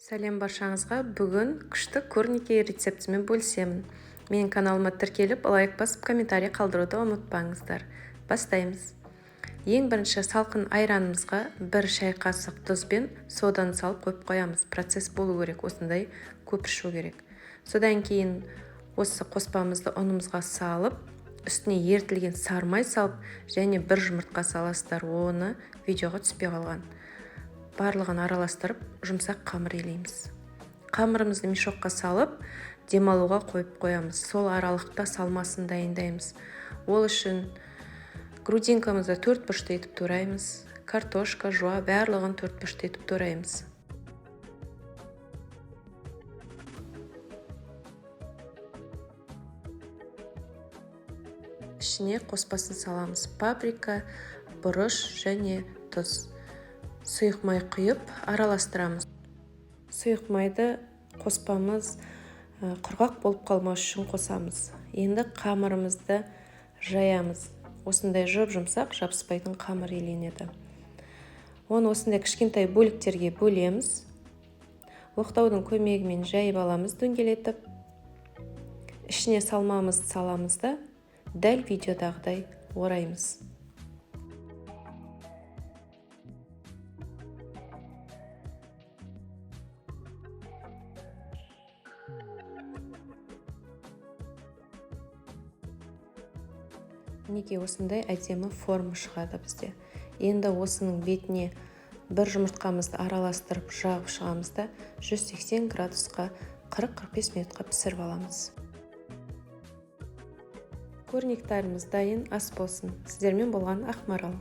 Сәлем баршаңызға! Бүгін күшті курники рецептімен бөлісемін. Менің каналыма тіркеліп, лайк басып, комментарий қалдыруды ұмытпаңыздар. Бастаймыз. Ең бірінші салқын айранымызға 1 шай қасық тұз бен соданы салып қойып қоямыз. Процесс болу керек, осындай көпіршу керек. Содан кейін осы қоспамызды ұнымызға салып, үстіне ерітілген сарымай салып, және 1 жұмыртқа саласыздар, оны видеоға түспей қалған. Барлығын араластырып, жұмсақ қамыр елейміз. Қамырымызды мешокқа салып, демалуға қойып қоямыз. Сол аралықта салмасын дайындаймыз. Ол үшін грудинкамызды 4 бұрышты етіп тураймыз. Картошка, жуа барлығын 4 бұрышты етіп тураймыз. Ішіне қоспасын саламыз. Паприка, бұрыш және тұз. Сұйық май құйып араластырамыз. Сұйық майды қоспамыз құрғақ болып қалмас үшін қосамыз. Енді қамырымызды жаямыз. Осындай жұп-жұмсақ, жабыспайтын қамыр еленеді. Оны осындай кішкентай бөліктерге бөлеміз. Оқтаудың көмегімен жайып аламыз дөңгелетіп. Ішіне салмамызды саламыз да, дәл видеодағыдай ораймыз. Мінекей осындай әдемі форма шығады бізде. Енді осының бетіне 1 жұмыртқамызды араластырып жағып шығамыз да 180 градусқа 40-45 минутқа пісіріп аламыз. Курниктарымыз дайын, ас болсын. Сіздермен болған Ақмарал.